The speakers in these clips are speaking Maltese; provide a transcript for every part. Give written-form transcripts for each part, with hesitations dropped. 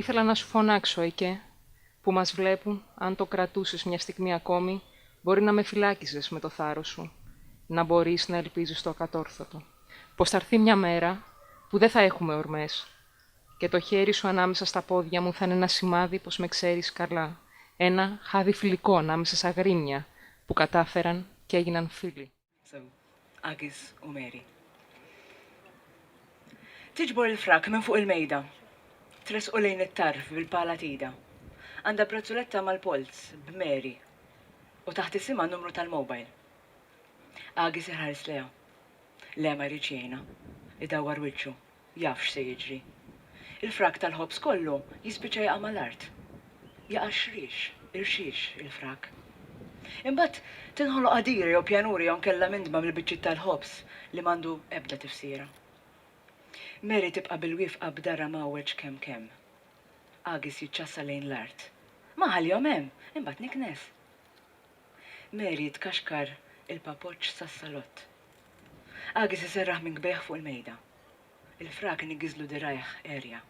Ήθελα να σου φωνάξω, Εκέ, που μας βλέπουν, αν το κρατούσες μια στιγμή ακόμη, μπορεί να με φυλάκιζες με το θάρρος σου, να μπορείς να ελπίζεις το ακατόρθωτο. Πως θα έρθει μια μέρα που δεν θα έχουμε ορμές και το χέρι σου ανάμεσα στα πόδια μου θα είναι ένα σημάδι πως με ξέρεις καλά, ένα χάδι φιλικό ανάμεσα σ' αγρίμια που κατάφεραν και έγιναν φίλοι. So, Agis u Mary. Tiġbor il-frak minn fuq il-mejda. Tressqu lejn it-tarf bil-pala t'idha. Għandha brazzuletta mal-polz b'Mary u taħt isimha numru tal-mobile. Agis iħares lejha. Le ma jridx jgħinha. Idawwar wiċċu. Jaf x'se jiġri. Il-frak tal-ħobż kollu jispiċċa jaqa' mal-art. Jaqa' xrix, irxix, il-frak. Imbagħad tinħoloq għadira jew pjanura jew inkella mindma mill-biċċiet tal-ħobż li m'għandu ebda tifsira. Mary tibqa' bil-wieqfa b'darha mgħawweġ kemm kemm. Agis jiċċassa lejn l-art. Ma ħallihom hemm, imbagħad niknes. Mary tkaxkar il-papoċċ sas-salott. Agis iserraħ minkbejh fuq il-mejda. Il-frak iniggiżlu dirgħajh għerja.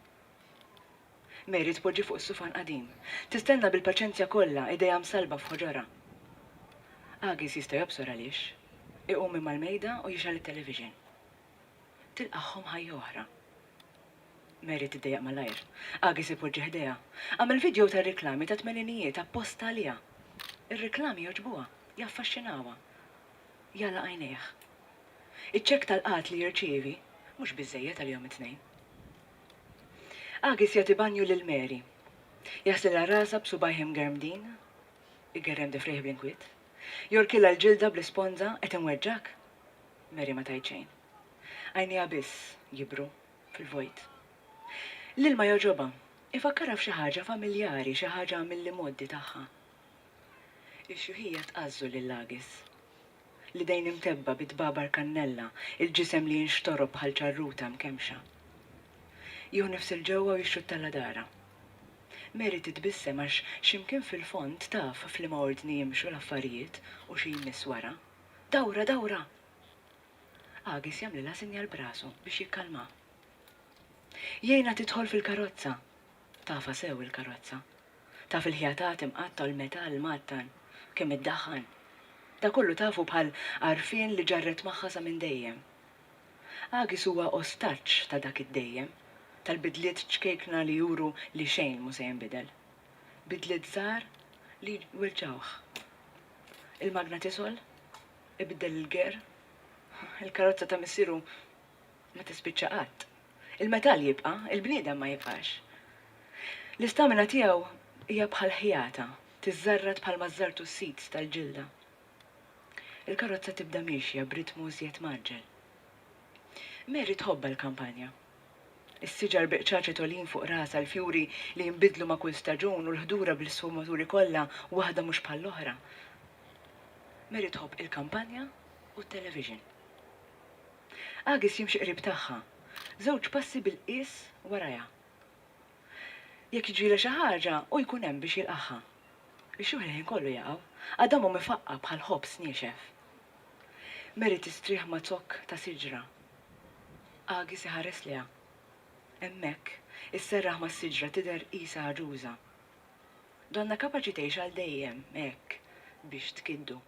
Mary tpoġġi fuq is-sufan qadim. Tistenna bil-paċenzja kollha, idejha msallba f'ħoġorha. Agis jista' jobsor għaliex. Iqum minn mal-mejda u jixgħel it-television. Tilqagħhom ħajja oħra. Mary tiddejjaq malajr. Agis ipoġġi ħdejha. Għamel video tar-riklami tat-tmeninijiet apposta għaliha. Ir-riklami jogħġbuha, jaffaxxinawha. Jagħlaq għajnejh. Iċ-ċekk tal-qgħad li jirċievi mhux biżżejjed għalihom it-tnejn. Agis jagħti banju lil Mary. Jaħslilha rasha b'subgħajh imgermdin. Igerrem difrejh bl-inkwiet. Jorkilha l-ġilda bl-isponża, Qed inweġġgħek? Mary ma tgħid xejn. Għajnejha biss jibru fil-vojt. L-ilma jogħġobha. Ifakkarha f'xi ħaġa familjari, xi ħaġa mill-imgħoddi tagħha. Ix-xjuħija tqażżu lil Agis. L-idejn imtebbgħa bi tbabar kannella, il-ġisem li jinxtorob bħal ċarruta mkemmxa. Jieħu nifs 'il ġewwa u jixxuttalha darha. Mary titbissem għax xi mkien fil-fond taf f'liema ordni jimxu l-affarijiet u xi jmiss wara. Dawra, dawra! Agis jagħmlilha sinjal b'rasu biex jikkalmaha. Jgħinha tidħol fil-karozza. Tafha sew il-karozza. Taf il-ħjatat imqatta' u l-metall mgħattan, kemm iddaħħan. Da kollu tafu bħal għarfien li ġarret magħha sa minn dejjem. Agis huwa ostaġġ ta' dak id-dejjem, tal-bidliet ċkejkna li juru li xejn mhu se jinbidel. Bidliet żgħar li jweġġgħuh. Il-magna tisgħol, ibiddel il-ger, il-karozza ta' missieru ma tispiċċa qatt. Il-metall jibqa', il-bniedem ma jibqax. L-istamina tiegħu hija bħal ħjata, tiżżarrad bħalma żżartu s-seats tal-ġilda. Il-karozza tibda miexja b'ritmu iżjed mgħaġġel. Mary tħobbha l-kampanja. Is-siġar bi qċaċet għoljin fuq rasha, l-fjuri li jinbidlu ma' kull staġun u l-ħdura bl-isfumaturi kollha waħda mhux bħall-oħra. Mary tħobb il-kampanja u t-television. Agis jimxi qrib tagħha, żewġ passi bil-qies warajha. Jekk jiġrilha xi ħaġa, hu jkun hemm biex jilqagħha. Ix-xjuħ il-ħin kollu jaqgħu, għadamhom ifaqqa' bħal ħobż niexef. Mary tistrieħ ma' zokk ta' siġra. Agis iħares lejha. Hemmhekk, isserraħ mas-siġra tidher qisha għaġuża. Donnha kapaċi tgħix għal dejjem hekk biex tkiddu.